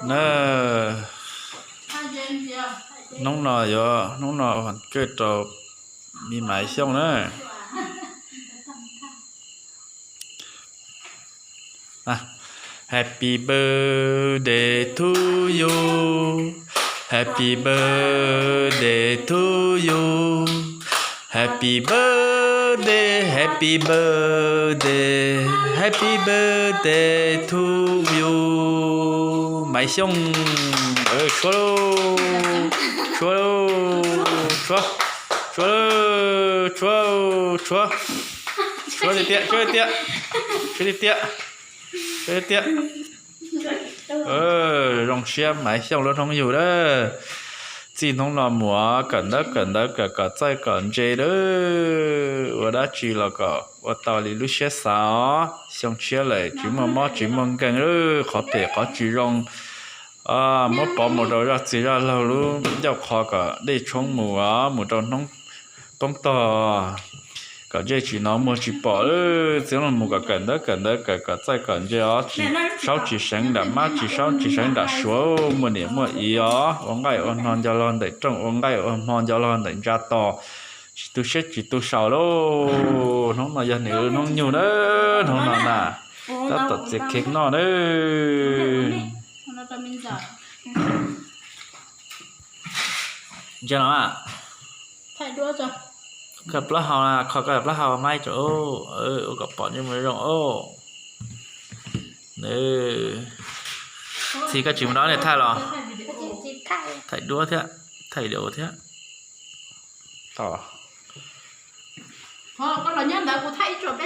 Na, hnub no yuav, hnub no kawg rau me Maiv Xyooj na. Happy birthday to you, happy birthday to you, happy birthday, happy birthday, happy birthday to you. Maiv Xyooj, tshuab lauj, tshuab lauj, tshuab, tshuab lauj, tshuab, tshuab, tshuab, tshuab tiag tiag, tshuab tiag tiag, tshuab tiag tiag, tshuab tiag tiag. Zoo siab Maiv Xyooj lub hnub yug lawm. Txij hnub no mus kawm ntawv kawm ntawv kawm kom txawj kom ntse lawm. Ua dab tsi los kom ua tau li lub siab xav os. Xyoo tshiab lawm tsis muaj mob tsis muaj nkeeg lawm, qhov phem qhov tsis zoo muab pov mus rau zaj txwg zaj laug lub ncauj qhov kom dej tshoob mus os, mus rau hnub poob tog kom ntsej tsis hnov muag tsis pom lawm. Txij no mus kom kawm ntawv kawm ntawv kawm kom txawj kom ntse os, tsis saub tsis seev nram mab, tsis saub tsis seev nram suav, muaj niam muaj txiv os, ua nqaij ua hmo nco log ntawm rooj, ua nqaij ua hmo nco log ntawm ntsa tos, tsis tu siab tsis tu saum lauj. Hnub no yog nws hnub nyug na, hnub no na, tab tom txiav kheej noj na. Ntsia no, koj plaub hau na, kho koj plaub hau maib tso, ua kom pom ntsej muag zoo os. Txiv koj tsis mus nrog nej thaij los? Thaij duab thiab, thaij video thiab. Koj los nyob ntawd kuv thaij ib tsoom peb